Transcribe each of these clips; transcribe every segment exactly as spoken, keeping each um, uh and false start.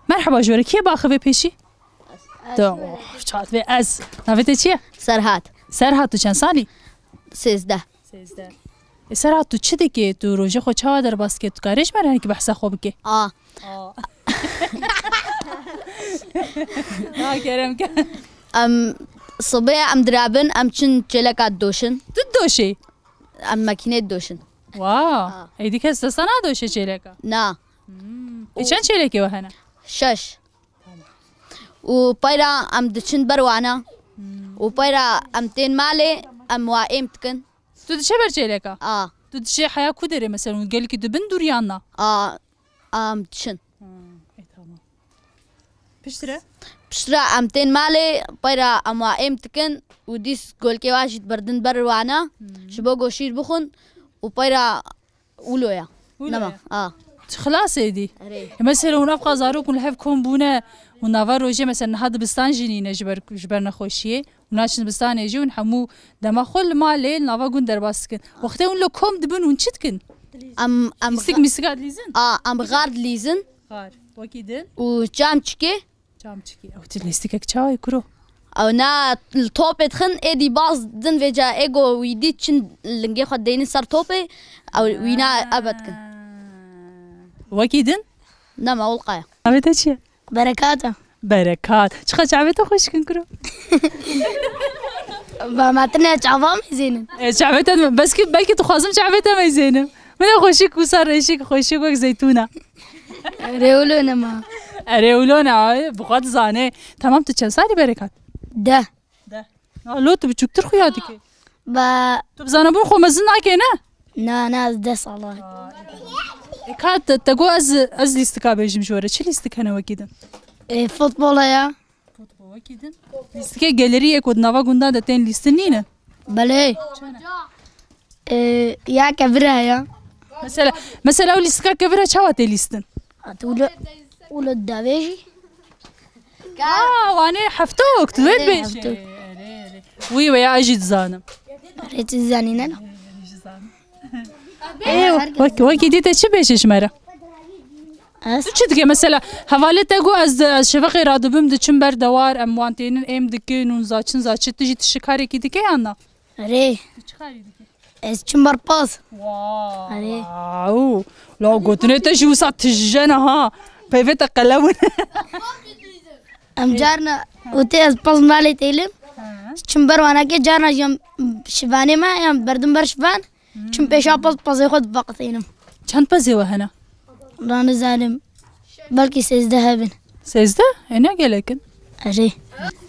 Merheba ji we re. Kê baxivê pêşî? Tu, oh, çat vê ez. Navê te çi ye? Serhat. Serhat, tu çend salî? Sêzdeh. Sêzdeh. E, Serhat, tu çi dikê? Tu rojê xwe çawa derbas dikê? Tu karê ji me re hinekî behsa xwe bikê? A. A. A, kerem ke. Em sibê em dirabin, em çin çêleka didoşin. Tu didoşî? Em makînê didoşin. Wa. A. Êdî kes desta nadoşe çêleka? Na. Hmm. E, çend çêlekê we hene? Şeş. Û peyra em diçin ber wana. Hmm. Û peyra em tên malê, em wa êm dikin. Tu diçe ber çêleka? A. Tu diçe heya ku derê mesela? Gelkî dibin dûr yan na? A, em diçin. Hmm, e, tamam. Piştre? Piştre em tên malê, peyra em wa êm dikin û dîs golkê wa jî diberdin ber wana. Hmm. Ji bo goşîr bixwin û peyra Wilo ya. Wilo Nema, ya. A. Tu xilas êdî. Erê. E, mesela hûn ev qazarok hûn li hev kom bûne û nava rojê mesela niha dibistan jî nîne ji ber, ji ber nexweşiyê. Hûn naçin dibistanê jî hûn hemû dema xwe li malê li nava gund derbas dikin. Wextê hûn li kom dibin hûn çi dikin? Em, em Lîstik mîstika dilîzin? A, em xar dilîzin. Xar. Wekî din? Û çam çikê. Çamçikî. Ew tu lîstikek çawa ye kuro? Ew na li topê dixin, êdî baz din vêca ê go wî dî çin lingê xwe deynin ser topê, ew wîna ebe dikin. Wekî din? Nema, ulqaya. Navê te çi ye? Berekat e. Berekat. Çiqa çavê te xweşik in kuro? Ba me tine çava meyzênin. E, çavê te, beskî, belkî tu xwazim çavê te meyzênim. Min de xweşik wisa reşik, xweşik wek zeytûna. Rewlo nema. Erê wilo ne, ay, bi xwe dizane. Tamam, tu çend salî Berekat? Deh. Deh. Na, lo tu biçûktir xuya dike. Ba. Tu bi zanebûn xwe mezin nake, ne? Na, na, ez deh sala. E, ka te, te got ez, ez lîstika bêjim ji we re. Çi lîstik hene wekî din? E, futbol heye. Lîstikê geleriyê ku di nava gundan de tên lîstin nîne? Belê. Ee, ya kevir heye. Mesela, mesela ew lîstika kevir e çawa tê lîstin? Hat wilo, wilo davêjî. Ha, wane heftok, tu vê Erê, dibêjî. Heftok. Wî we ya ez jî dizanim. Erê, tu zanîne no. Ê, wek, wekî dî te çi bêje ji me re? Ez? Tu çi dike mesela? Hevalê te got ez, ez şeveqê radibim diçim ber dewar, em wan tênin êm dikin û zaçin zaçi, tu jî tu şikarekî dike yan na? Erê. Tu çi karî dike? Ez çim ber paz. Wow. Erê. Wow. La gotinê te jî wisa tije ne ha. Peyvê te qelewin. Em carna û tê ez paz malê têlim. Çim ber wanakê carna jî em şivanê me, em berdim ber şivan. Çim pêşa pez, pezê xwe diveqitînim. Çend pezê we hene? Wala nizanim. Belkî sêzdeh hebin. Sêzdeh? Ê, ne gelek in. Erê.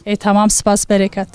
Ê, tamam, spas, bereket.